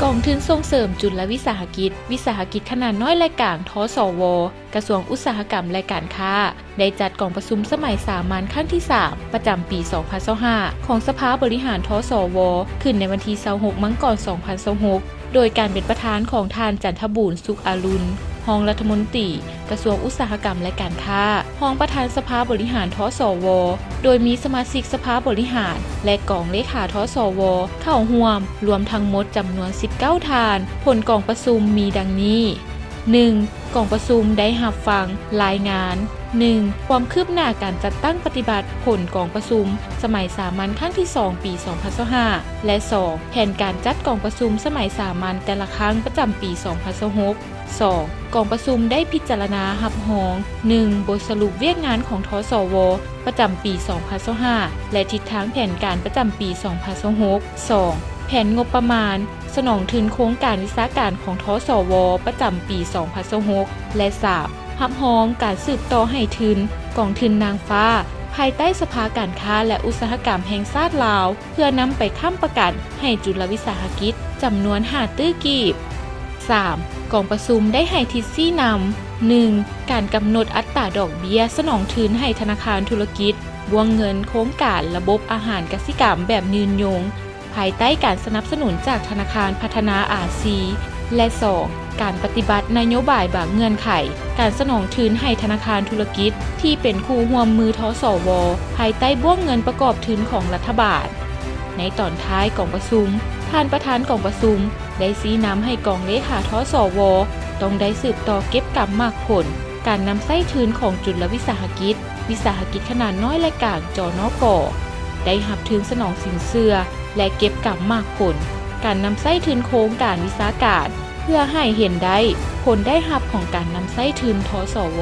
ກອງທຶນສົ່ງເສີມຈຸລະວິສາຫະກິດ, ວິສາຫະກິດຂະໜາດນ້ອຍ ແລະ ກາງ ທສວ, ກະຊວງອຸດສາຫະກຳ ແລະ ການຄ້າ ໄດ້ຈັດກອງປະຊຸມສະໄໝສາມັນຄັ້ງທີສາມ ປະຈຳປີສອງພັນຊາວຫ້າ ຂອງສະພາບໍລິຫານ ທສວ ຂຶ້ນໃນວັນທີຊາວຫົກ ມັງກອນ ສອງພັນຊາວຫົກ ໂດຍການເປັນປະທານຂອງທ່ານ ຈັນທະບູນ ສຸກອາລຸນ ຮອງລັດຖະມົນຕີ ກະຊວງອຸດສາຫະກຳ ແລະ ການຄ້າ, ຮອງປະທານສະພາບໍລິຫານ ທສວ, ໂດຍມີສະມາຊິກສະພາບໍລິຫານ ແລະ ກອງເລຂາ ທສວ ເຂົ້າຮ່ວມ, ລວມທັງໝົດຈຳນວນສິບເກົ້າທ່ານ. ຜົນກອງປະຊຸມມີດັ່ງນີ້: ໜຶ່ງ, ກອງປະຊຸມໄດ້ຮັບຟັງລາຍງານ ໜຶ່ງ, ຄວາມຄືບໜ້າການຈັດຕັ້ງປະຕິບັດຜົນກອງປະຊຸມສະໄໝສາມັນຄັ້ງທີສອງ ປີສອງພັນຊາວຫ້າ ແລະ ສອງ, ແຜນການຈັດກອງປະຊຸມສະໄໝສາມັນແຕ່ລະຄັ້ງປະຈຳປີສອງພັນຊາວຫົກ. ສອງ, ກອງປະຊຸມໄດ້ພິຈາລະນາຮັບຮອງ ໜຶ່ງ, ບົດສະຫຼຸບວຽກງານຂອງ ທສວ ປະຈຳປີສອງພັນຊາວຫ້າ ແລະ ທິດທາງແຜນການປະຈຳປີສອງພັນຊາວຫົກ. ສອງ, ແຜນງົບປະມານສະໜອງທຶນໂຄງການວິຊາການຂອງ ທສວ ປະຈຳປີສອງພັນຊາວຫົກ ແລະ ສາມ, ຮັບຮອງການສືບຕໍ່ໃຫ້ທຶນກອງທຶນນາງຟ້າ ພາຍໃຕ້ສະພາການຄ້າ ແລະ ອຸດສາຫະກຳແຫ່ງຊາດລາວ ເພື່ອນຳໄປຄ້ຳປະກັນໃຫ້ຈຸລະວິສາຫະກິດ ຈຳນວນຫ້າຕື້ກີບ. ສາມ, ກອງປະຊຸມໄດ້ໃຫ້ທິດຊີ້ນຳ ໜຶ່ງ, ການກຳນົດອັດຕາດອກເບ້ຍສະໜອງທຶນໃຫ້ທະນາຄານທຸລະກິດ, ບ້ວງເງິນໂຄງການລະບົບອາຫານກະສິກຳແບບຍືນຍົງ ພາຍໃຕ້ການສະໜັບສະໜູນຈາກທະນາຄານພັດທະນາອາຊີ ແລະ ສອງ, ການປະຕິບັດນະໂຍບາຍບາງເງື່ອນໄຂ ການສະໜອງທຶນໃຫ້ທະນາຄານທຸລະກິດທີ່ເປັນຄູ່ຮ່ວມມື ທສວ ພາຍໃຕ້ບ້ວງເງິນປະກອບທຶນຂອງລັດຖະບານ. ໃນຕອນທ້າຍກອງປະຊຸມ, ທ່ານປະທານກອງປະຊຸມໄດ້ຊີ້ນຳໃຫ້ກອງເລຂາ ທສວ ຕ້ອງໄດ້ສືບຕໍ່ເກັບກຳໝາກຜົນການນຳໃຊ້ທຶນຂອງຈຸລະວິສາຫະກິດ, ວິສາຫະກິດຂະໜາດນ້ອຍ ແລະ ກາງ ຈນກ, ໄດ້ຮັບທຶນສະໜອງສິນເຊື່ອ ແລະ ເກັບກຳໝາກຜົນການນຳໃຊ້ທຶນໂຄງການວິຊາການ ເພື່ອໃຫ້ເຫັນໄດ້ຜົນໄດ້ຮັບຂອງການນຳໃຊ້ທຶນ ທສວ.